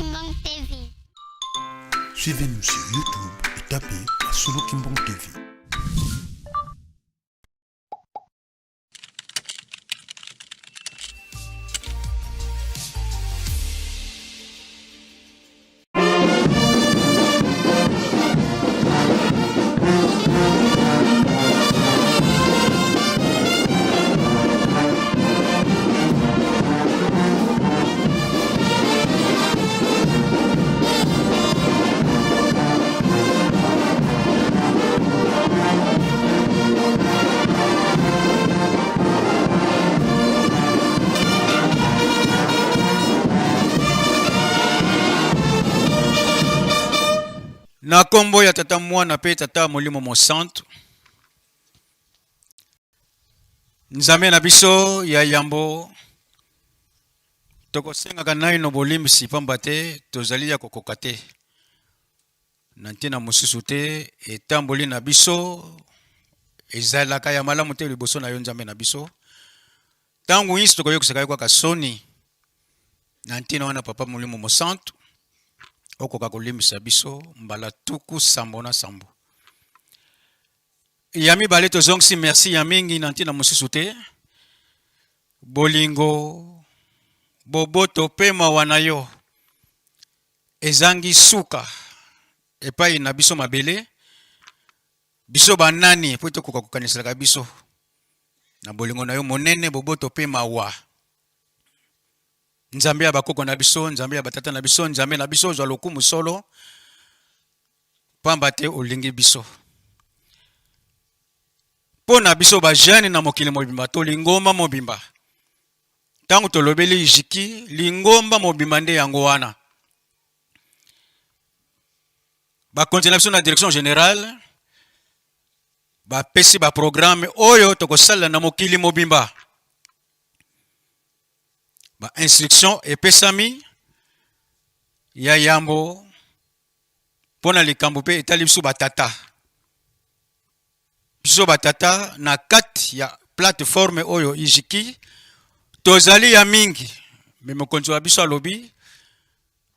Kimbangu TV. Suivez-nous sur YouTube et tapez Masolo Kimbangu TV. Na nkombo ya Tata Mwana mpe Tata Molimo Mosantu, Nzambe na biso ya yambo, tokosengaka naino bolimbisi pamba te tozali ya kokoka te na ntina mosusu te etamboli na biso ezalaka ya malamu te liboso na yo Nzambe na biso. Ntango nyonso tokoyokisaka yo kaka soni. Na ntina wana, Papa Molimo Mosantu, okoka kolimbisa biso mbala 77. Ya mibale, tozongisi merci ya mingi na ntina mosusu te, bolingo, boboto mpe mawa na yo ezangi suka epai na biso mabele. Biso banani mpo tokoka kokaniselaka biso na bolingo na yo monene, boboto mpe mawa? Nzambe ya bakoko na biso, Nzambe ya batata na biso, Nzambe na biso, ozwa lokumu solo, pamba te olingi biso. Mpo na biso bajeune na mokili mobimba to lingomba mobimba, ntango tolobeli jiki, lingomba mobimba nde yango wana. Bakonzi na biso na direction générale bapesi baprograme oyo tokosalela na mokili mobimba. Ba instruction epesami ya yambo mpo na likambo mpe etali biso batata. Biso batata na kati ya plateforme oyo ijiki tozali ya mingi, me mokonzi wa biso alobi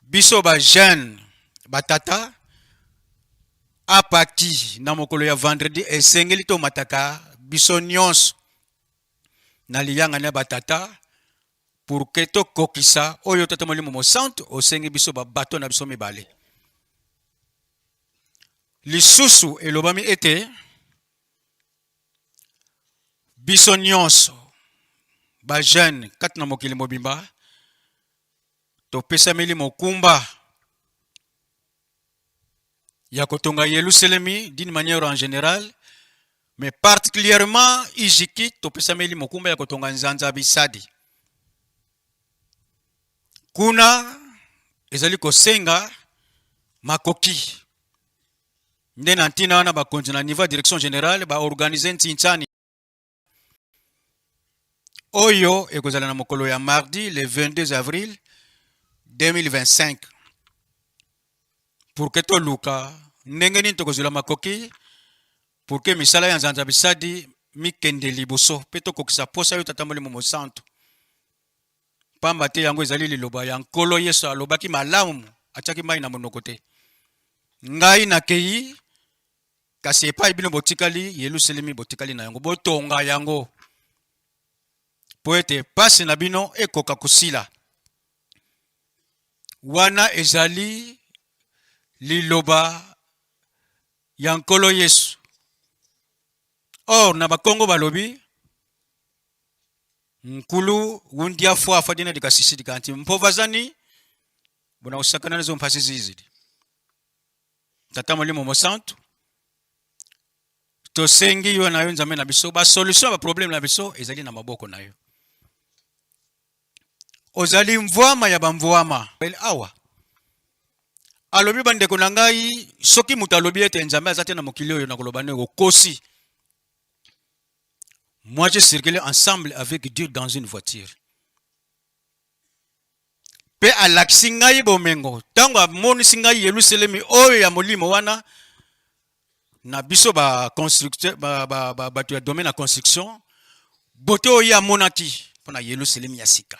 biso ba jeune batata apaki na mokolo ya vendredi esengeli tomataka biso nyonso na liyangani ya batata pour que tokokisa oyo Tata Molimo Mosantu osengi biso babato na biso mibale. Lisusu elobami ete biso nyonso ba jeune kati na mokili mobimba topesameli mokumba ya kotonga Yelusalemi d'une manière en général, mais particulièrement Ijiki, topesameli mokumba ya kotonga Nzanza Bisadi. Kuna ezali kosenga makoki nde na ntina wana bakonzi na niveau ya direction générale baorganize ntintsani oyo ekozala na mokolo ya mardi le 22 avril 2025 pour que toluka ndenge nini tokozwela makoki pour que misala ya nzanza bisadi mikende liboso mpe tokokisa posa yo Tata Molimo Mosantu, pamba te yango ezali liloba ya Nkolo Yesu. Alobaki malamu, atiaki mai na monoko te: ngai nakei, kasi epai bino botikali, Yelusalemi botikali na yango, botonga yango mpo ete pasi na bino ekoka kosila. Wana ezali liloba ya Nkolo Yesu. Or na bakongo balobi nkulu wundia fwa afa dina dikasisi dikanti mpovazani bona kusakana nazo mpasi zizidi. Tata Molimo Mosantu, tosengi yo na yo Nzambe na biso, ba solution ya ba problème na biso ezali na maboko na yo. Ozali mvwama ya bamvwama. Awa alobi, bandeko na ngai, soki moto alobi ete Nzambe aza te na mokili oyo, nakoloba nde okosi. Moi, j'ai circulé ensemble avec Dieu dans une voiture mpe alakisi ngai bomengo ntango amonisi ngai Yelusalemi oyo ya molimo wana na biso ba constructeur ba, ba, ba, bato ya domaine ya construction, bote oyo ye amonaki mpo na Yelusalemi ya sika.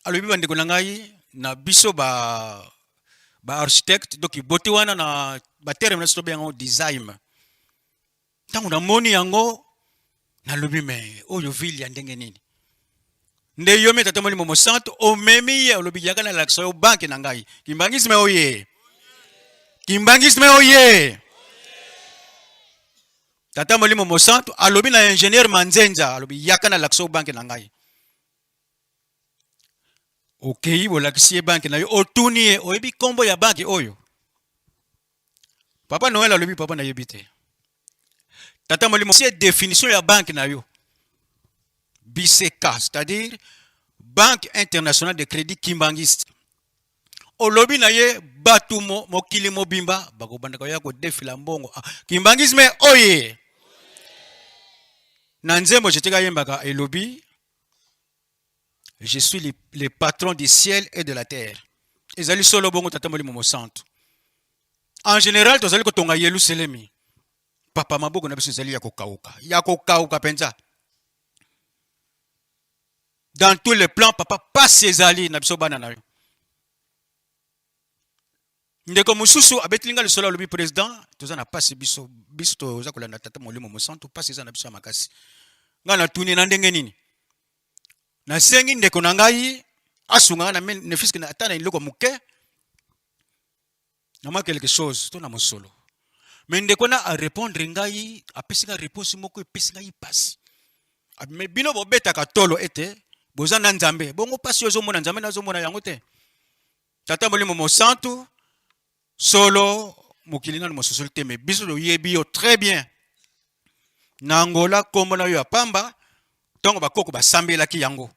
Alobi, bandeko na ngai, na biso ba ba architecte, donc beauté wana na ba terme na biso tobenga yango design. Ntango namoni yango nalobi, me oyo ville ya ndenge nini? Nde yo me Tata Molimo Mosantu omemi ye, olobi yaka nalakisa yo banque na ngai. Kimbanguisme oye, kimbanguisme oye! Tata Molimo Mosantu alobi na ingénieur Manzenza, alobi yaka nalakisa yo banque na ngai. Okei, bolakisi ye banque na yo, otuni ye: oyebi nkombo ya banque oyo? Papa Noel alobi: papa, nayebi te. Tata Molimo sie définition ya banque na yo, BCK, c'est-à-dire Banque internationale de crédit kimbanguiste. Olobi na ye bato mokili mobimba bakobanda koya kodefila mbongo. Ah, kimbanguisme oye! Na nzembo jetika yembaka elobi: je suis le patron du ciel et de la terre. Ezali solo bongo, Tata Molimo Mosantu. En général tozali kotonga Yelusalemi, papa. Maboko na biso ezali ya kokauka, ya kokauka mpenza dans tous les plans, papa. Pasi ezali na biso bana na yo. Ndeko mosusu abeteli nga lisolo, alobi: président, toza na pasi, biso biso toza kolanda Tata Molimo Mosantu, pasi eza na biso ya makasi. Ngai natuni: na ndenge nini? Nasengi ndeko na ngai asunga nga na ne fût-ce que ata na eloko moke, na mwa quelque chose to na mosolo. Me ndeko na arépondre ngai, apesi ngai réponse moko epesi ngai pasi. Me bino bobetaka tolo ete boza na Nzambe, bongo pasi oyo ozomona, Nzambe nazomona yango te. Tata Molimo Mosantu, solo mokili nano mososoli te, me biso toyebi yo très bien. Na Angola, nkombo na yo ya pamba, ntongo bakoko basambelaki yango,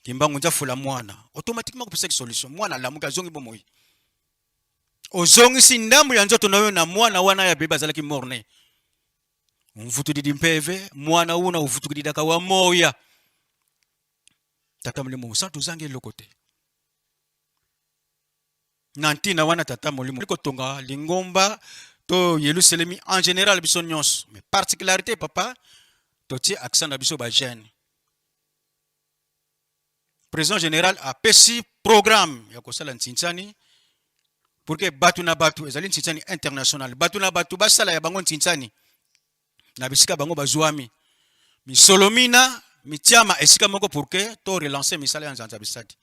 Kimbangu nzafula mwana, automatiquement kopesaki solution, mwana alamuki, azongi bomoi. Ozongisi ndambo ya nzoto na yo na mwana wana ya bebe azalaki mort-né. Mvutudidi mpeve mwana una uvutukididaka wa moya. Tata Molimo Mosantu, ozangi eloko te. Na ntina wana, Tata Molimo, kotonga lingomba to Yelusalemi en général, biso nyonso, mais particularité, papa, totie accent na biso bajeune. Président général apesi programme ya kosala ntsintsani pour que bato na bato, ezali ntsintsani international, bato na bato basala ya bango ntsintsani na bisika bango bazwami, misolo mina mitiama esika moko pour que to relancer misala ya nzanza bisadi.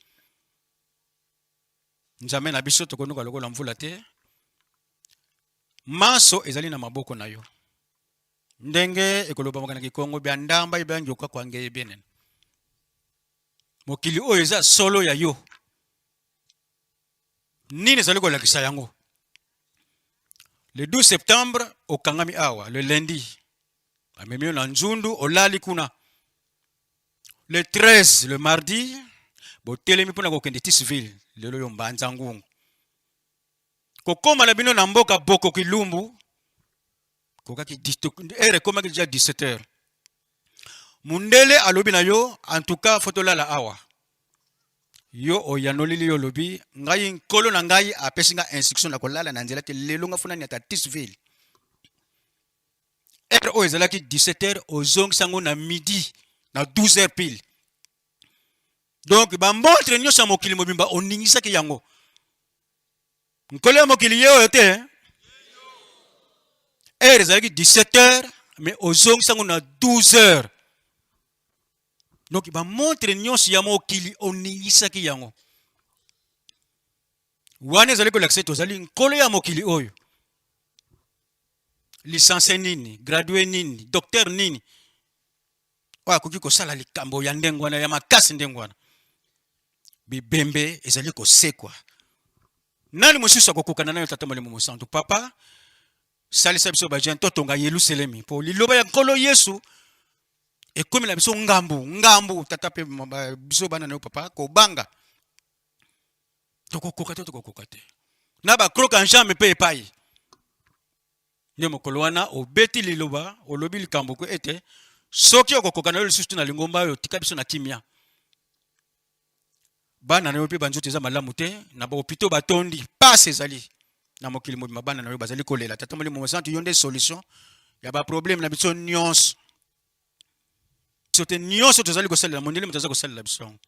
Nzambe na biso, tokonuka lokola mvula te. Manso ezali na maboko na yo. Ndenge ekolobamaka na kikongo, bya ndamba bya njoka kwange ebienene. Mokili oyo eza solo ya yo. Nini ezali kolakisa yango? Le 12 septembre okangami awa, le lundi bamemi yo na nzundu, olali kuna. Le 13, le mardi, botelemi mpona kokende Tisville. Lelo yo Mbanza Ngungu, kokóma na bino na mboka Boko Kilumbu, kokaki heure ekomaki déjà 17 heures. Mundele alobi na yo: en tout cas, faut tolala awa. Yo oyanolili, yo olobi: ngai, nkolo na ngai apesi nga instruction na kolala na nzela te. Lelo nga funa niata Tisville. Heure oyo ezalaki 17 heures, ozongisa yango na midi, na 12 heures pile. Donc bamontre nyonso ya mokili mobimba oningisaki yango. Nkolo ya mokili ye oyo te. Heure ezalaki 17 heures, mais ozongisa yango na 12 heures. Donc bamontre nyonso ya mokili oningisaki yango. Wana ezali kolakisa ete ozali nkolo ya mokili oyo. Licence nini, gradué nini, docteur nini oyo akoki kosala likambo ya ndenge wana, ya makasi ndenge wana? Bibembe ezali kosekwa. Nani mosusu akokokana nayo, Tata Molimo Mosantu? Papa, salisa biso bajeune totonga Yelusalemi, mpo liloba ya Nkolo Yesu ekomi na biso ngambu ngambu. Tata, mpe biso bana na yo, papa, kobanga tokokoka te, tokokoka te na bacroc-en-jambe mpe epai nde. Mokolo wana obeti liloba, olobi likambo ko ete soki okokoka na yo lisusu te na lingomba oyo, tika biso na kimia. Bana na yo mpe banzoto eza malamu te, na bahôpitaux batondi, pasi ezali na mokili mobimba, bana na yo bazali kolela. Tata Molimo Mosantu, yo nde solution ya baproblème na biso nyonso. Biso te, nyonso tozali kosalela, mondele moto aza kosalela biso yango.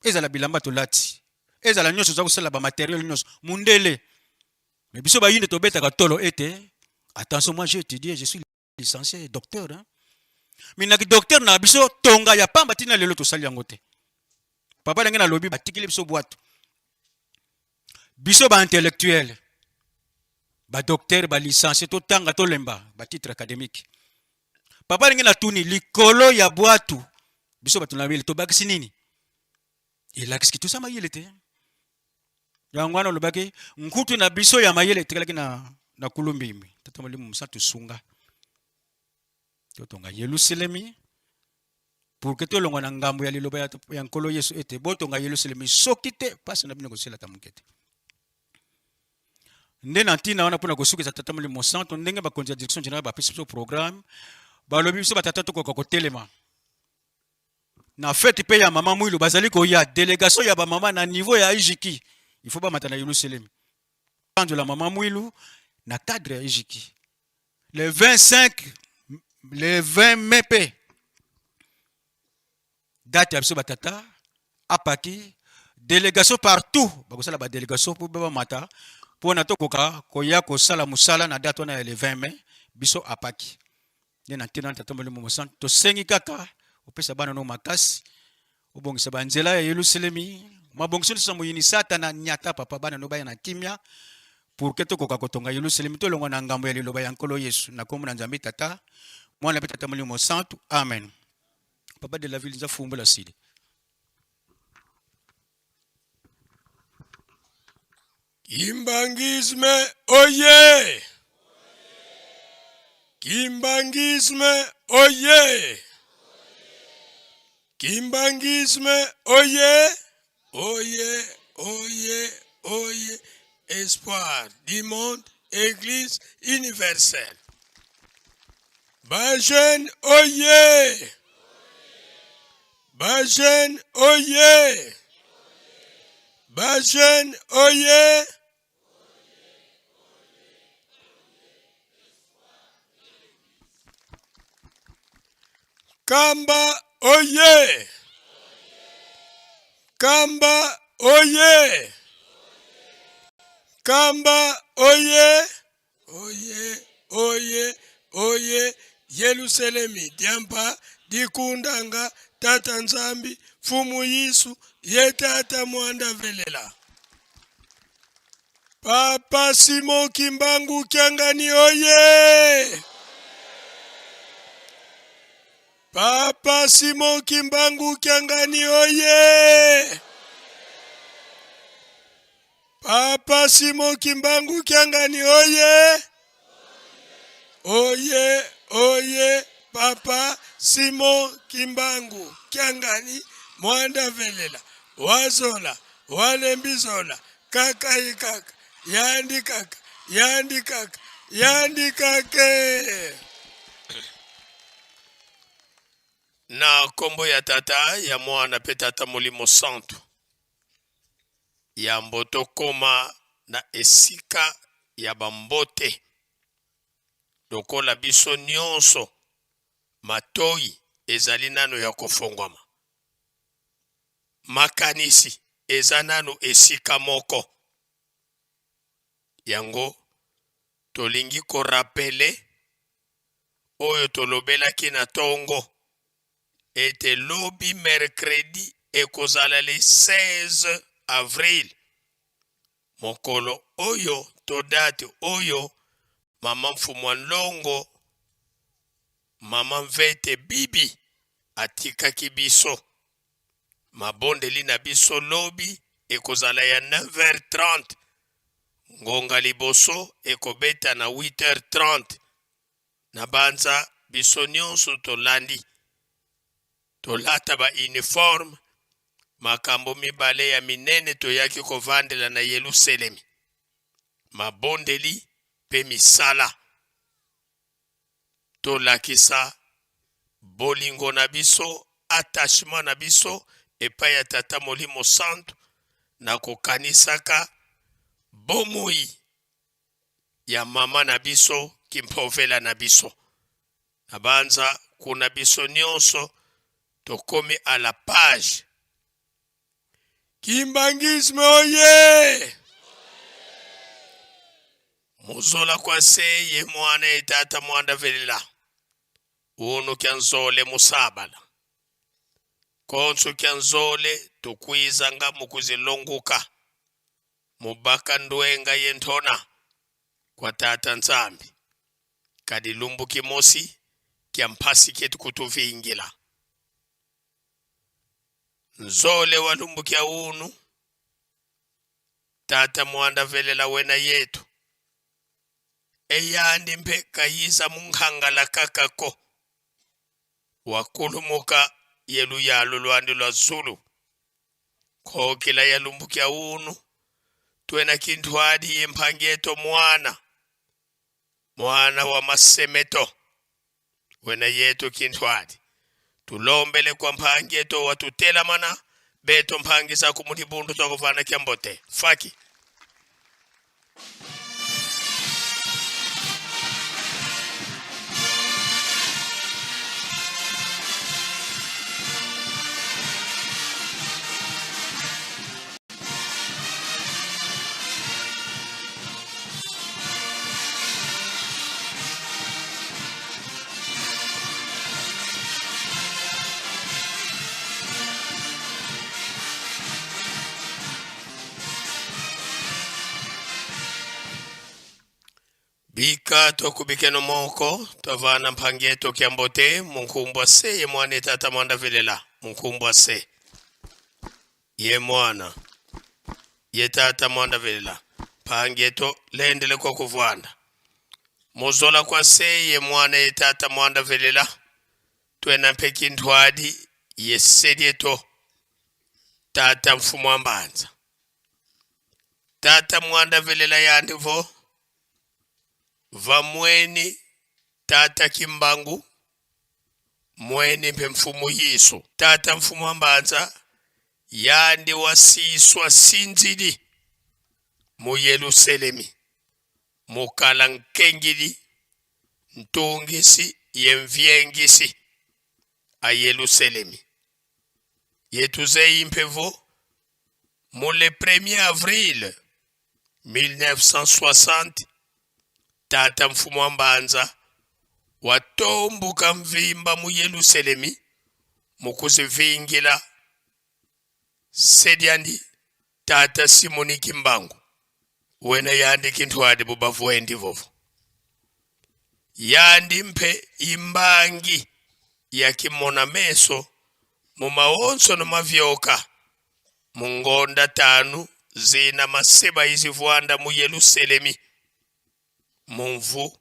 Ezala bilamba tolati, Ezala nyonso oza kosala ba materiel nyonso mundele. Mais biso bayindo tobetaka tolo ete attention, moi j'ai étudié, je suis licencié docteur, hein. Mais na docteur na biso tonga ya pamba tina lelo tosali yango te. Papa ndenge nalobi batikeli biso bwato. Biso ba intellectuel, ba docteur, ba licencié totanga tolemba ba titre académique. Papa ndenge natuni likolo ya bwatu biso bato na mayele tobakisi nini? Elakisi toza mayele te. Yango wana olobaki nkutu na biso ya mayele etikalaki na kulumbimbi. Tata Molimo Mosantu sunga totonga Yelusalemi pour que tolongwa na ngambo ya liloba ya Nkolo Yesu ete botonga Yelusalemi, soki te pasi na bino kosila ata moke te. Nde na ntina wana mpona kosukisa Tata Molimo Mosantu, ndenge bakonzi ya direction générale bapesi biso programme, balobi biso batata tokoka kotelema na fete mpe ya mama Mwilu. Bazali koya délégation ya bamama na niveau ya Ijiki, il faut bamata na Yelusalemi anjola mama Mwilu na cadre ya Ijiki le 25, le 20 mai. Mpe date ya biso batata apaki délégation partout, bakosala badélégation mpo bamata mpona tokoka koya kosala mosala na date wana ya le 20 mai. Biso apaki nde na ntina Tata Molimo Mosantu tosengi kaka opesa bana no makasi, obongisa banzela ya Yelusalemi, mabongiso nyonso ya moyini Satana nyata. Papa, bana no baya na kimia pour que tokoka kotonga Yelusalemi, tolongwa na ngambo ya liloba ya Nkolo Yesu. Na nkombo na Nzambe Tata, Mwana mpe Tata Molimo Mosantu, amen. Papa de la ville nza fumbola sili. Kimbanguisme oye! Kimbanguisme oye! Kimbanguisme oye! Oye, oye, oye! Espoir du monde, Église universelle. Ba jeune oye! Ba jeune oye! Ba jeune oye! Kamba oye! Kamba oye! Kamba oye! Oye, oye, oye! Yelusalemi diampa dikundanga Tata Nzambi Fumu Yesu ye Tata mwanda velela. Papa Simon Kimbangu Kiangani oye! Papa Simon Kimbangu Kiangani oye! Papa Simon Kimbangu Kiangani oye! Oye, oye, Papa Simon Kimbangu Kiangani mwanda velela wazola walembizola kaka ikaka yandi kaka yandi kaka yandi kake. Na kombo ya Tata, ya Mwana pe Tata Molimo Santu. Yambo tokoma na esika ya bambote, lokola biso nyonso matoi ezali nano ya kofongwama, makanisi eza nano esika moko, yango tolingi korapele oyo tolobelaki na tongo ete lobi mercredi ekozala le 16 avril, mokolo oyo to date oyo mama Mfumua Nlongo, mama Mvete Bibi atikaki biso. Mabondeli na biso lobi ekozala ya 9h30, ngonga liboso ekobeta na 8h30. Na banza biso nyonso tolandi, tolata ba uniforme. Makambo mibale ya minene toyaki kovandela na Yelusalemi: mabondeli mpe misala. Tolakisa bolingo na biso, attachement na biso epai ya Tata Molimo Santu na kokanisaka bomoi ya mama na biso Kimpovela na biso. Na banza kuna biso nyonso tokomi à la page. Kimbanguisme oye! Muzola kwa se ye mwana ye tata mwanda velela unu kya nzole musabala konso kya nzole tukwizanga mukuzilonguka mubaka ndwenga ye ntona kwa tata Nzambi kadi lumbu kimosi kya mpasi ketu kutuvingila. Nzole walumbukia unu tata mwanda velela wena yetu eyandi mpe kayiza munkhangala kakako wakulumuka yelu lwandi lwa zulu khokila yalumbukia unu twena kinthwadi yemphangeto mwana mwana wa masemeto wena yetu kinthwadi tulombele kwa mphangeto watutelamana beto mphangisa kumulibundu twakuvana kyambote faki. Bika tokubikeno moko twavana mphangeto kyambote munkumbwa se ye mwana etata mwanda velela munkumbwa se ye mwana ye tata mwanda velela mphangeto lendele kwa kuvwanda muzola kwa se ye mwana ye tata mwanda velela twena mpeki nthwadi ye selieto tata mfumu wa mbanza tata mwanda velela yandivo vamweni tata Kimbangu mweni mpe mfumu Yisu tata mfumu wa mbanza yandi wasiswa sinzili mu Yerusalemi mukala nkengili ntungisi yemvyengisi a Yerusalemi yetuzeyi mpevo mu le 1er avril 1960 tata mfumu wa mbanza watombuka mvimba mu Yerusalemi mukuzivingila sediandi tata Simoni Kimbangu wena yandi kinthwadi bubavuendi vovo yandi mpe imbangi yakimona meso mumaonso no mavyoka mungonda tanu zina maseba izivwanda mu Yerusalemi mumvu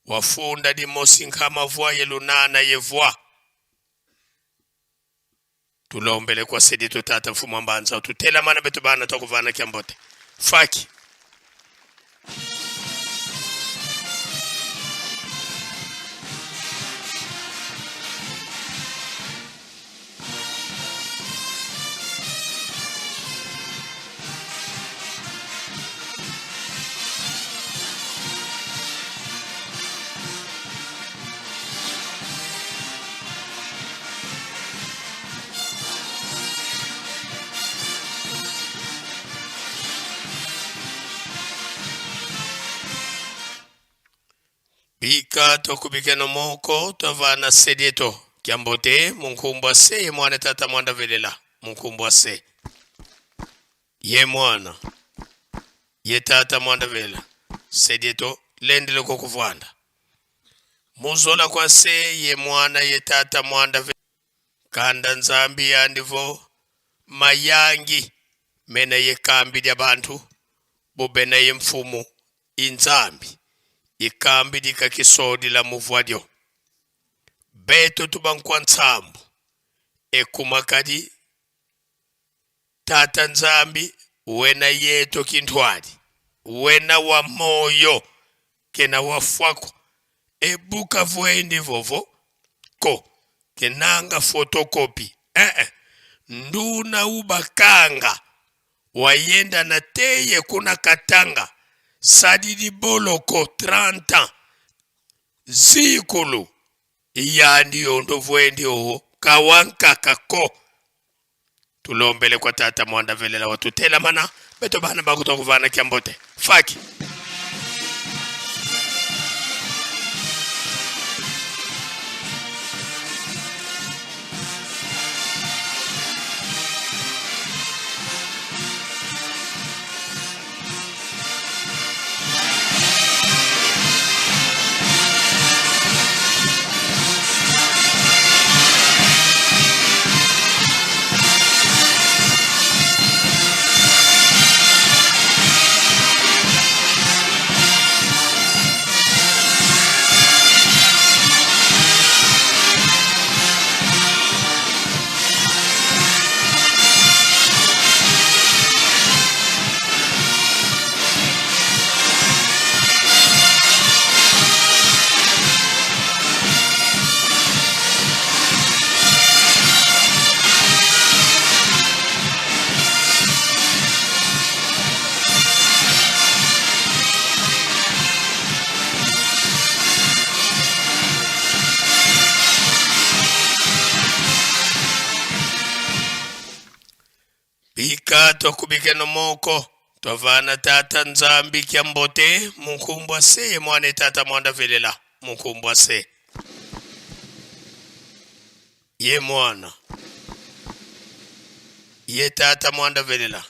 wafunda limosi nkhamavwa yelunana yevwa tulombele kwa sedi tata mfumu wa mbanza tutela mana betu bana twakuvana kyambote faki. Bika tokubikeno moko twavana sedieto kyambote munkumbwa se ye mwana tata mwanda velela munkumbwa se ye mwana ye tata mwanda velela sedieto lendele kokuvwanda muzola kwa se ye mwana ye tata mwanda velela kanda nzambi yandivo mayangi mena ye kambi lya bantu bubena ye mfumu inzambi ikambi likakisodi la muvwadyo beto tubankwa ntsambu ekumakadi tata nzambi wena yeto kinthwali wena wa moyo kena wafwako ebuka vwendi vovo ko kenanga fotokopi nduna ubakanga wayenda na teye kuna katanga sadidi boloko 30 ans zikulu iyandi yondo vwendi oho kawankaka ko Tulombele kwa tata mwanda velela watutelamana beto bana bakutokuvana kyambote faki. Bika twakubike no moko twavana tata Nzambi kya mbote munkumbwa se ye mwana tata mwanda velela munkumbwa se ye mwana ye tata mwanda velela.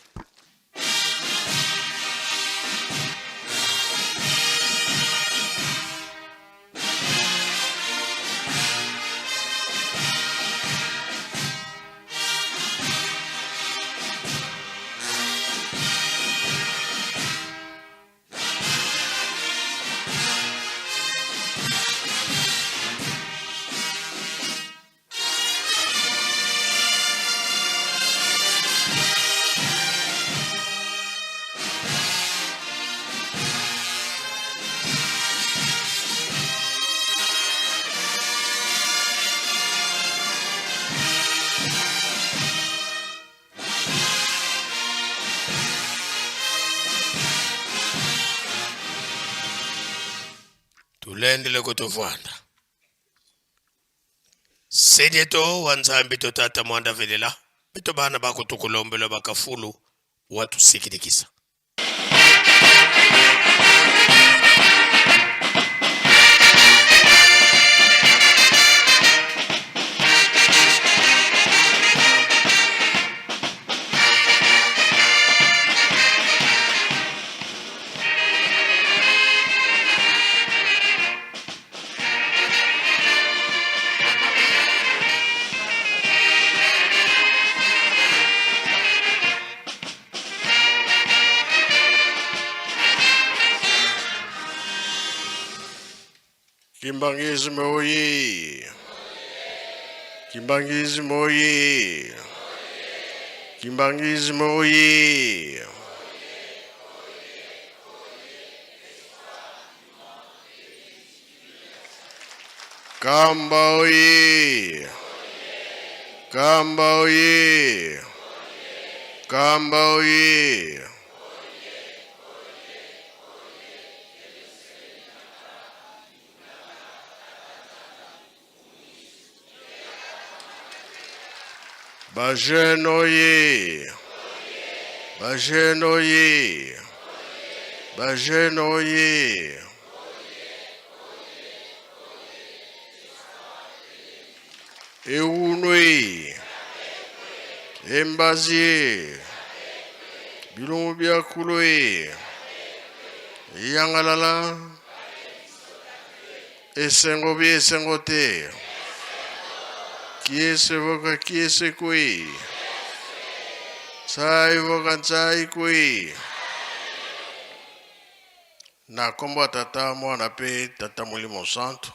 Tulendele kutuvwanda Sedieto wa Nzambi to tata mwanda velela beto bana bako tukulombela bakafulu watusikilikisa. Kimbanguisme oye! Kimbanguisme oye! Kimbanguisme oye! Kamba oye! Kamba oye! Kamba oye! Ba jeune oye! Ba jeune oye! Ba jeune oye! Eunwe! Embazie! Bilongo bia kuloe! Yangalala! Esengo bi esengo te. Kiese voka kiese kui. Tsai voka tsai kui. Na nkombo ya Tata, Mwana mpe Tata Molimo Santu.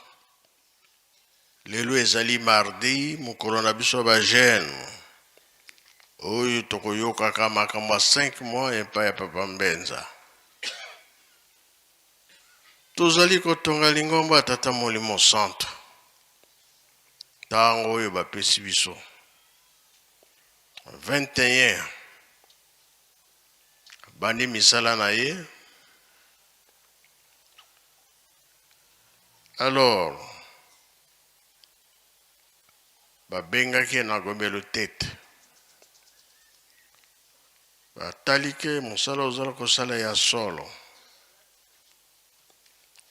Lelo ezali mardi, mokolo na biso ya ba jeunes oyo tokoyokaka makambo ya 5 mois epai ya Papa Mbenza. Tozali kotonga lingomba ya Tata Molimo Santu. Ntango oyo bapesi biso 21 bandi misala na ye. Alors babengaki ye na Gombe Lutete. Batali ke mosala ozala kosala ya solo,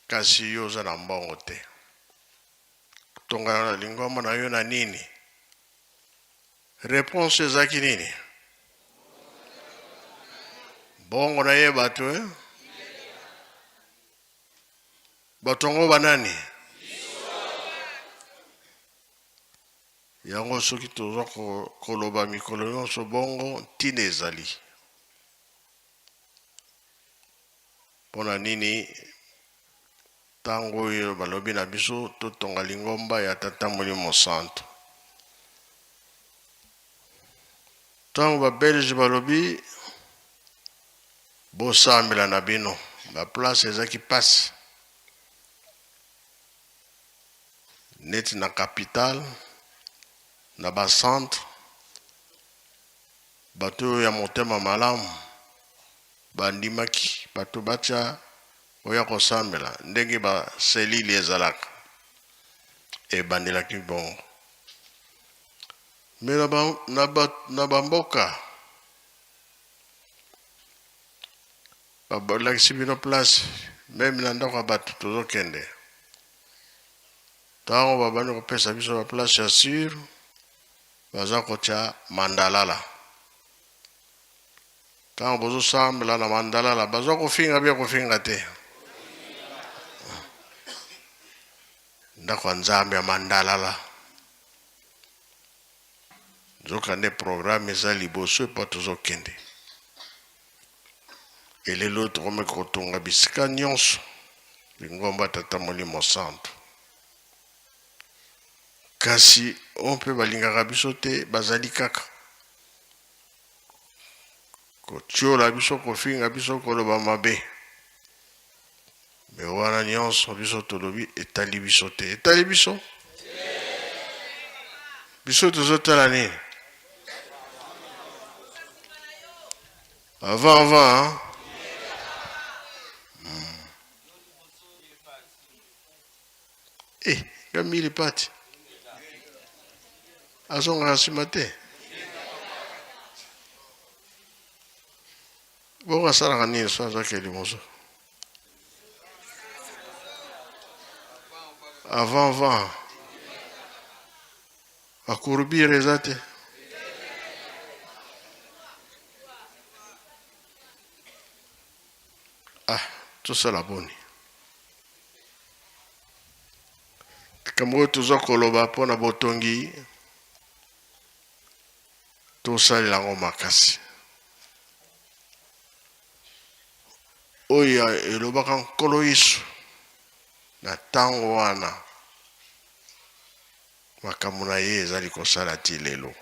kasi yo oza na mbongo te. Tonga lingomba na yo na nini? Reponse ezalaki nini? Mbongo na ye bato eh? Bato yango banani? Yango soki toza koloba mikolo nyonso bongo, ntina ezali mpo na nini ntango oyo balobi na biso totonga lingomba ya Tata Molimo Santu. Ntango babelge balobi bosambela na bino, baplace ezaki mpasi neti na capitale na bacentre, bato oyo ya motema malamu bandimaki bato batya oya kosambela ndenge baselili ezalaka ebandelaki bongo. Me na bamboka balakisi bino place meme na ndako ya bato tozokende, ntango babandi kopesa biso baplace ya sur, baza kotya mandalala. Ntango bozosambela na mandalala, baza kofinga bia kofinga te. Ndako ya Nzambe ya mandalala, nzoka nde programme eza liboso epa tozokende. Elelo tokomi kotonga bisika nyonso lingomba Tata Molimo Santu, kasi oyo mpe balingaka biso te bazali kaka kotiola biso, kofinga biso, koloba mabe. Me wana nyonso biso tolobi etali biso te. Etali biso? Biso tozotala nini? Avant, avant, hein? Eh, nga mili pati azongaka nsima te. Bongo asalaka nini so azwaki liboso? Avant vent akourbire eza te. Ah, tosala boni? Likambo oyo toza koloba mpo na botongi, tosalela yango makasi. Oyo elobaka Nkolo Yesu na ntango wana, makambo na ye ezali kosala ti lelo.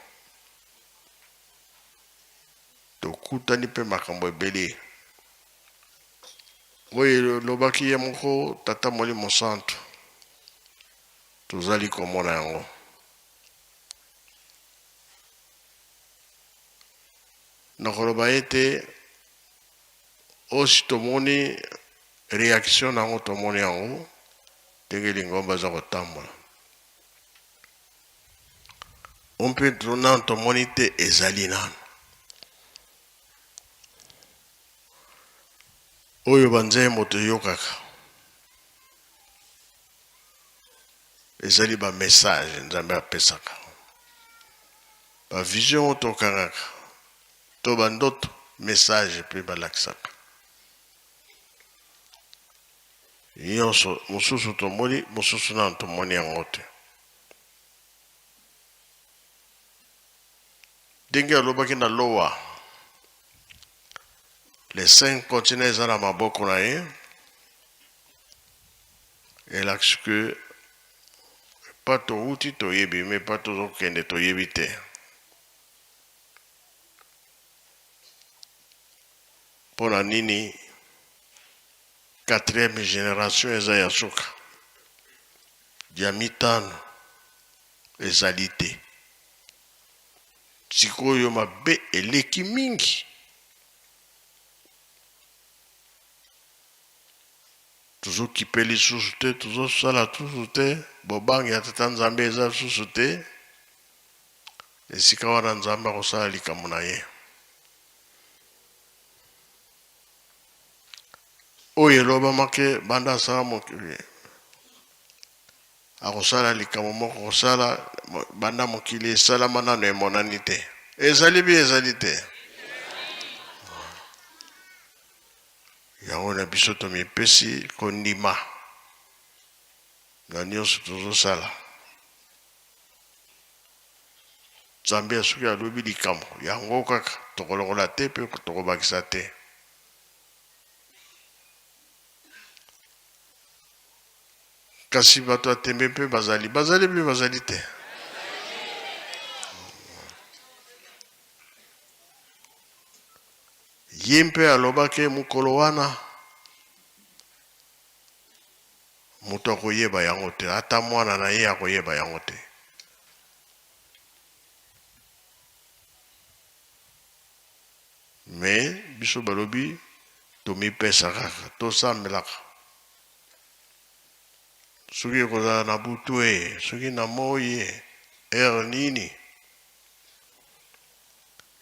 Tokutani mpe makambo ebele oyo elobaki ye moko Tata Molimo Santu, tozali komona yango. Nakoloba ete osi tomoni reaction na yango, tomoni yango ndenge lingomba eza kotambola. O mpe nano tomoni te ezali nano oyo banzembo toyokaka ezali ba message Nzambe apesaka, ba vision oyo tokangaka to bandoto, message mpe balakisaka nyonso. Mosusu tomoni, mosusu nano tomoni yango te. Ndenge alobaki na Loa, les 5 continents eza na maboko na ye, elakisi ke pa towuti toyebi, me pa tozokende toyebi te. Mpo na nini 4e génération eza ya suka, ya mitano ezali te. Sikoyo mabe eleki mingi, tozokipe lisusu te, tozosala susu te, bobangi ya Tata Nzambe eza lisusu te. Esika wana Nzambe akosala likambo na ye. Oyo elobamaki banda asala mokili, akosala likambo moko kosala banda mokili esalama nano emonani te. Ezali bi ezali te. Yango na biso tomipesi kondima na nyonso tozosala. Nzambe soki alobi likambo yango kaka, tokolokola te mpe tokobakisa te. Kasi bato ya tembe mpe bazali, bazali mpe bazali te. Ye mpe alobaki mokolo wana moto akoyeba yango te, ata mwana na ye akoyeba yango te. Mais biso balobi tomipesa kaka, tosambelaka. Soki ekozala na butu e, soki na moi e, heure nini,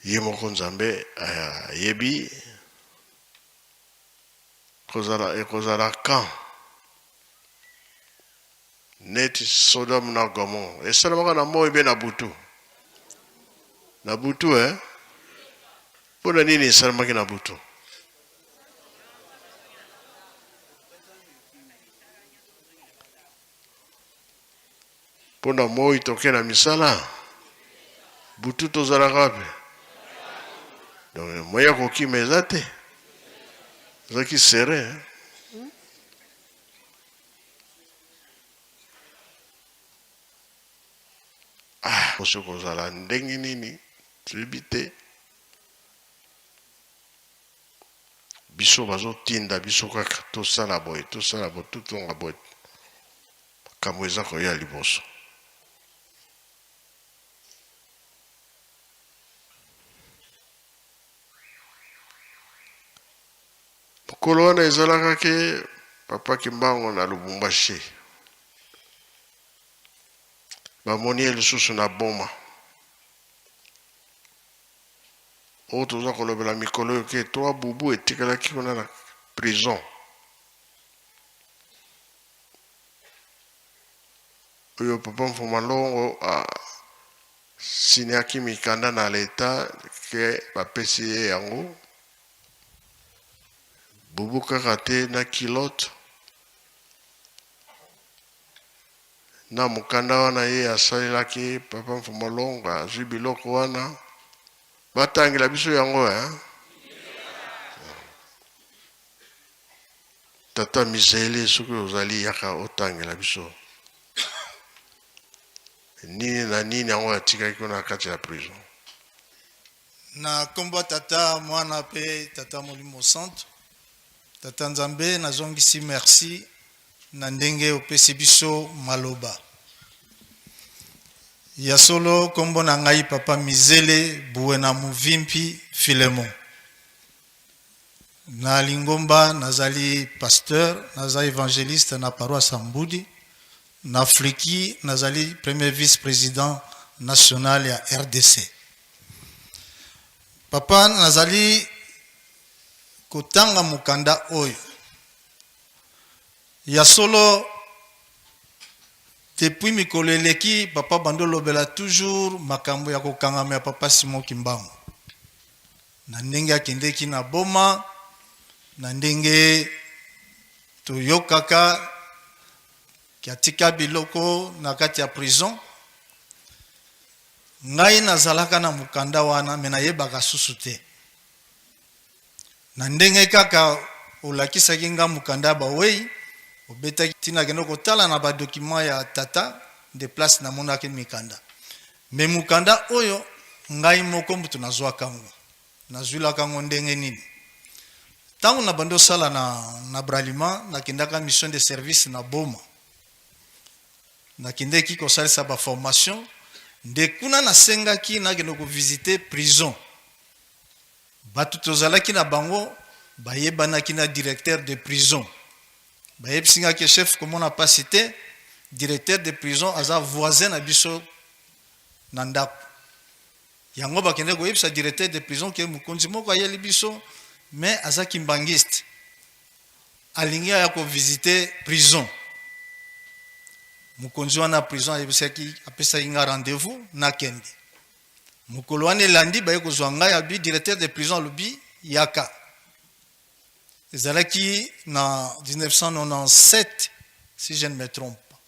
ye moko Nzambe ayebi kozala ekozala quand neti Sodome na Gomorrhe esalamaka na moi be na butu na butu eh mpo na nini esalamaki na butu? Mpo na moi toke na misala, butu tozalaka wapi? Donc moyen ya kokima eza te, ezalaki serre hein? Ah, soki kozala ndenge nini toyebi te. Biso bazotinda biso kaka tosala boye, tosala boye, totonga boye. Makambo eza koya liboso. Mokolo wana ezalaka ke papa Kimbangu na Lubumbashi bamoni ye lisusu na Boma. Oyo toza kolobela mikolo oyo ke trois bubu etikalaki kuna na prison. Oyo papa Mfuma Longo a signaki mikanda na l'etat ke bapesi ye yango. Bubu kaka te na culotte na mokanda wana ye asalelaki papa Mfuma Longo azwi biloko wana batangela biso yango hein? Tata Mizele soki ozali yaka otangela biso nini na nini yango atikaki kuna na kati ya prison. Na kombo ya Tata, Mwana pe Tata Molimo Santu. Tata Nzambe, nazongisi merci na ndenge opesi biso maloba. Ya solo kombo na ngai Papa Mizele Buena Muvimpi Philemon. Na lingomba nazali pasteur, naza evangeliste na paroisse ya Mbudi. Na Fliki nazali premier vice-president national ya rdc. Papa nazali kotanga mokanda oyo. Ya solo depuis mikolo eleki papa bando olobela toujours makambo ya kokangama ya papa Simon Kimbangu. Na ndenge akendeki na Boma, na ndenge toyokaka atika biloko na kati ya prison. Ngai nazalaka na mokanda wana me nayebaka susu te. Na ndenge kaka olakisaki nga mokanda ya bawei, obetaki ntina kende kotala na ba document ya tata nde place namonaki mikanda. Me mokanda oyo ngai moko moto nazwaka yango. Nazwilaka yango ndenge nini? Ntango nabandi osala na, na Bralima, nakendaka mission de service na Boma. Nakendeki kosalisa ba formation nde kuna nasengaki nakende kovisite prison. Bato tozalaki na bango bayebanaki na directeur de prison. Bayebisi nga ke chef komona pasi te, directeur de prison aza voisin na biso na ndako. Yango bakende koyebisa directeur de prison ke mokonzi moko ayeli biso mais aza kimbanguiste. Alingi aya kovisite prison. Mokonzi wana ya prison ayebisaki, apesaki nga rendez-vous nakende. Mokolo wana elandi, baye kozwa ngai, abi directeur de prison alobi yaka. Ezalaki na 1997, si je ne me trompe pas.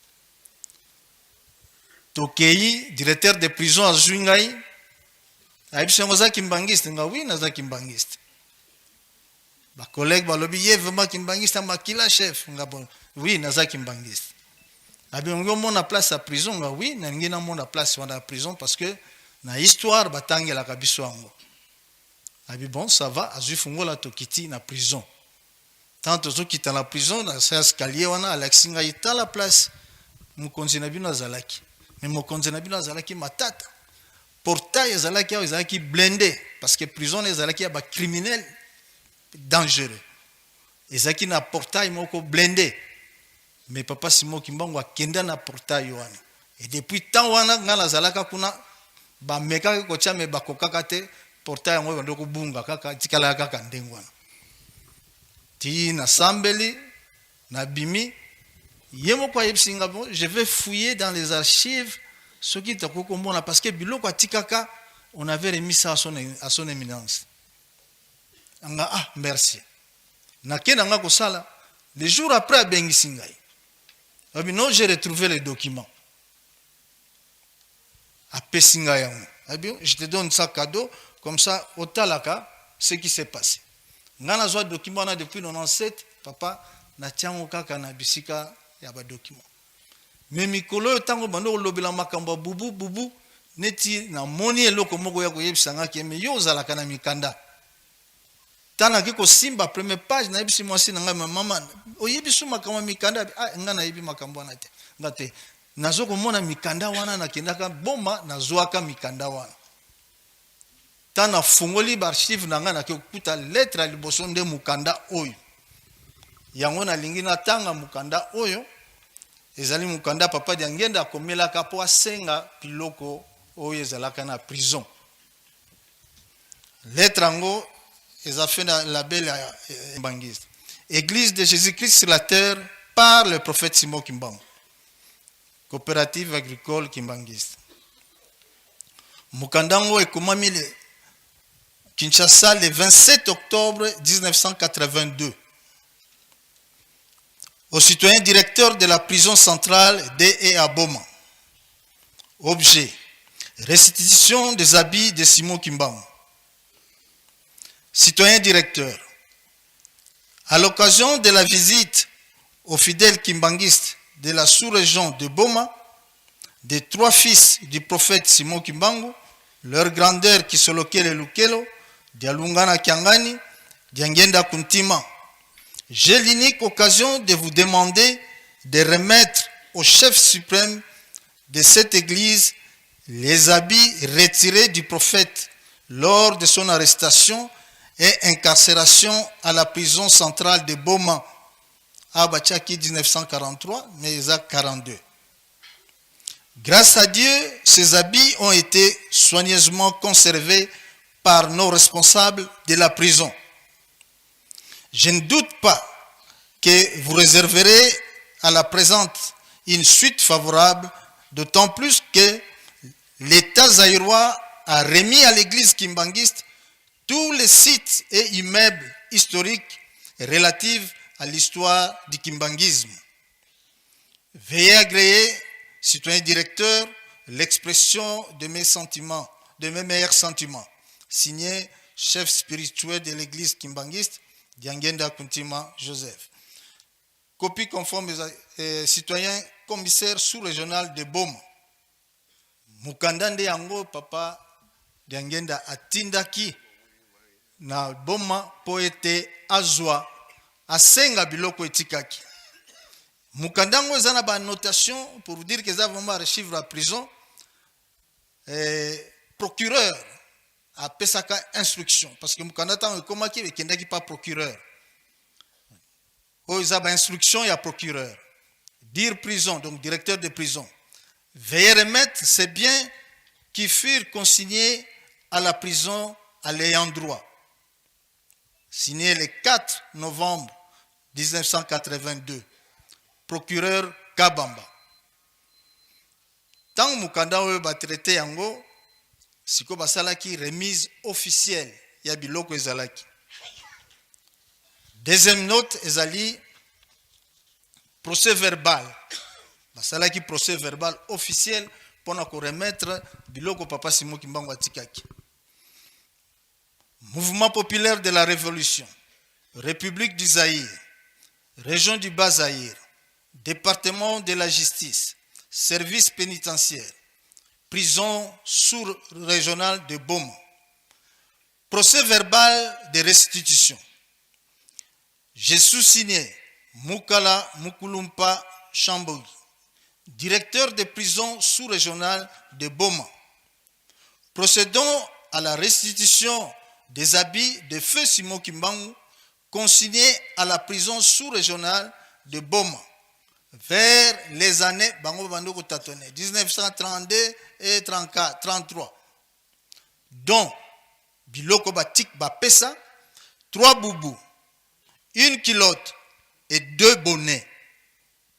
Tokei, directeur de prison azwi ngai, ayebisi yango: oza kimbangiste? Nga: oui, naza kimbangiste. Bacollègue balobi: ye vraiment kimbangiste makila, chef. Nga: bon, oui, naza kimbangiste. Abi: ongi omona place ya prison? Nga: oui, nalingi namona place wana ya prison, parce que na histoire batangelaka biso yango. Abi: bon, ça va. Azwi fungola, tokiti na prison. Tant tozokita na prison, na sa escalier wana, alakisi ngai: tala place mokonzi na bino azalaki. Mais mokonzi na bino azalaki matata. Portail ezalaki awa, ezalaki blindé, parce que prison wana ezalaki ya bacriminel dangereux. Ezalaki na portail moko blindé. Mais papa Simon Kimbangu akenda na portail wana, et depuis temps wana ngai nazalaka kuna, bamekaki kotia, me bakokaka te. Portail yango ebandi kobunga kaka, etikalaka kaka ndenge wana. Ti nasambeli, nabimi, ye moko ayebisi nga: bon, je vais fouiller dans les archives soki tokoki komona, parce que biloko atikaka, on avait remis ça à son éminence. Nga: ah, merci. Nakende nga kosala. Le jour après, abengisi ngai, abi: non, j'ai retrouvé les documents. Apesi ngai yango, abi: je te donne ça cadeau, comme ça otalaka ce qui s'est passé. Ngai nazwa document wana depuis 97, papa. Natia yango kaka na bisika ya badocument. Me mikolo oyo, ntango bando kolobela makambo ya bubu bubu, neti namoni eloko moko ya koyebisa nga ke: me yo ozalaka na mikanda. Ntango naki kosimba première page, nayebisi mwasi na ngai: mama, oyebi su makambo ya mikanda? Ah, ngai nayebi makambo wana te. Nga te, nazo komona mikanda wana. Nakendaka Boma, nazwaka mikanda wana. Ntango nafungoli baarchive na ngai, naki kokuta lettre ya liboso nde mokanda oyo. Yango nalingi natanga mokanda oyo. Ezali mokanda papa Diangenda akomelaka mpo asenga biloko oyo ezalaka na prison. Lettre yango eza fait na label ya Kimbanguiste, Église de Jésus-Christ sur la terre par le prophète Simon Kimbangu, Coopérative agricole kimbanguiste. Mokanda yango ekomami le Kinshasa, le 27 octobre 1982. Au citoyen directeur de la prison centrale de à Boma. Objet: restitution des habits de Simon Kimbangu. Citoyen directeur, à l'occasion de la visite aux fidèles kimbanguistes de la sous-région de Boma, des trois fils du prophète Simon Kimbangu, leur grandeur Kisolokele Lukelo, Dialungana Kiangani, Diangenda Kuntima, j'ai l'unique occasion de vous demander de remettre au chef suprême de cette église les habits retirés du prophète lors de son arrestation et incarcération à la prison centrale de Boma à Bachaki 1943, mais à 42. Grâce à Dieu, ces habits ont été soigneusement conservés par nos responsables de la prison. Je ne doute pas que vous réserverez à la présente une suite favorable, d'autant plus que l'État zaïrois a remis à l'église kimbanguiste tous les sites et immeubles historiques relatifs à l'histoire du kimbanguisme. Veuillez agréer, citoyen directeur, l'expression de mes sentiments, de mes meilleurs sentiments. Signé, chef spirituel de l'église kimbanguiste, Diangenda Kuntima Joseph. Copie conforme, citoyen commissaire sous-régional de Boma. Mukanda nde yango papa Diangenda atindaki na Boma mpo ete azwa, asenga biloko etikaki. Mokanda yango eza na baannotation pour vous dire que eza vraiment archive ya prison. Procureur apesaka instruction, parce que mokanda, ntango ekomaki, ekendaki pa procureur. Oyo eza bainstruction ya procureur. Dir prison, donc directeur de prison: veuillez remettre ces biens qui furent consignés à la prison à l'ayant droit. Signé le 4 novembre. 1982, procureur Kabamba. Ntango mokanda oyo batraite yango, sikoyo basalaki remise officielle ya biloko ezalaki. Deuxième note ezali procès verbal. Basalaki procès verbal officiel mpona koremettre biloko papa Simon Kimbangu atikaki. Mouvement populaire de la Révolution, République du Zaïre, région du Bas-Zaïre, département de la justice, service pénitentiaire, prison sous-régionale de Boma. Procès verbal de restitution. J'ai sous-signé Mukala Mukulumpa Chambouy, directeur de prison sous-régionale de Boma. Procédons à la restitution des habits de feu Simon Kimbangu consignés à la prison sous-régionale de Boma vers les années bango bando kotatone 1932 et 34, 33, dont biloko batik bapesa: trois boubous, une culotte et deux bonnets.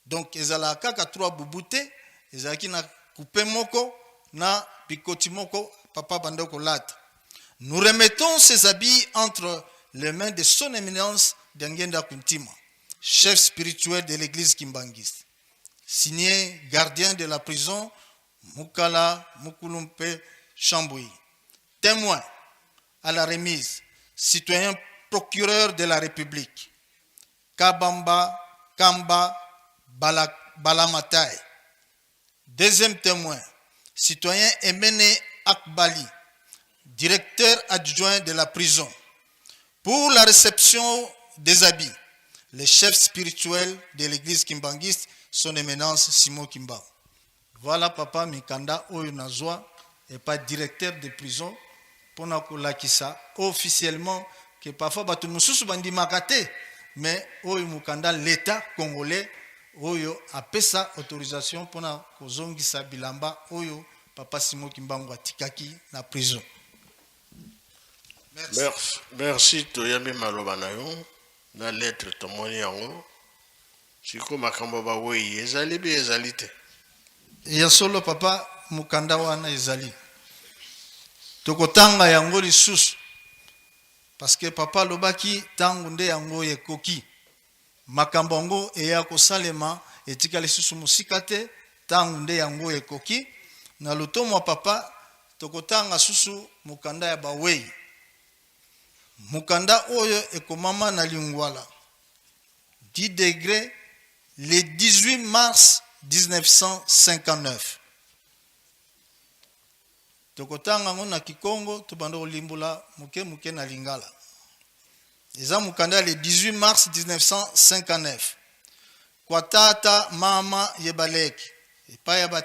Donc ezalaka kaka trois boubou te, ezalaki na coupe moko na bikoti moko papa bando kolata. Nous remettons ces habits entre les mains de Son Éminence Diangienda Kuntima, chef spirituel de l'église kimbanguiste. Signé gardien de la prison Mukala Mukulumpe Chambouy. Témoin à la remise, citoyen procureur de la République, Kabamba Kamba Balamatai. Deuxième témoin, citoyen Emene Akbali, directeur adjoint de la prison. Pour la réception des habits, le chef spirituel de l'église kimbanguiste, Son Éminence Simon Kimbangu. Voilà papa, mikanda oyo nazwa epa directeur de prison mpona kolakisa officiellement que parfois bato mosusu bandimaka te, mais oyo mokanda l'État congolais oyo apesa autorisation mpona kozongisa bilamba oyo papa Simon Kimbangu atikaki na prison. Merci. Merci, merci. Toyambi maloba na yo na lettre, tomoni yango. Sikoyo makambo bawei ezali be ezali te? Ya solo papa, mokanda wana ezali, tokotanga yango lisusu parce que papa alobaki ntango nde yango ekoki, makambo yango eya kosalema, etika lisusu mosika te. Ntango nde yango ekoki, na lotomo ya papa, tokotanga susu mokanda ya bawei. Mokanda oyo ekomama na Lingwala, 10 degré, le 18 mars 1959. Tokotanga yango na Kikongo, tobanda kolimbola moke moke na Lingala. Eza mokanda ya le 18 mars 1959, kwa tata mama yebaleki epai ya bata.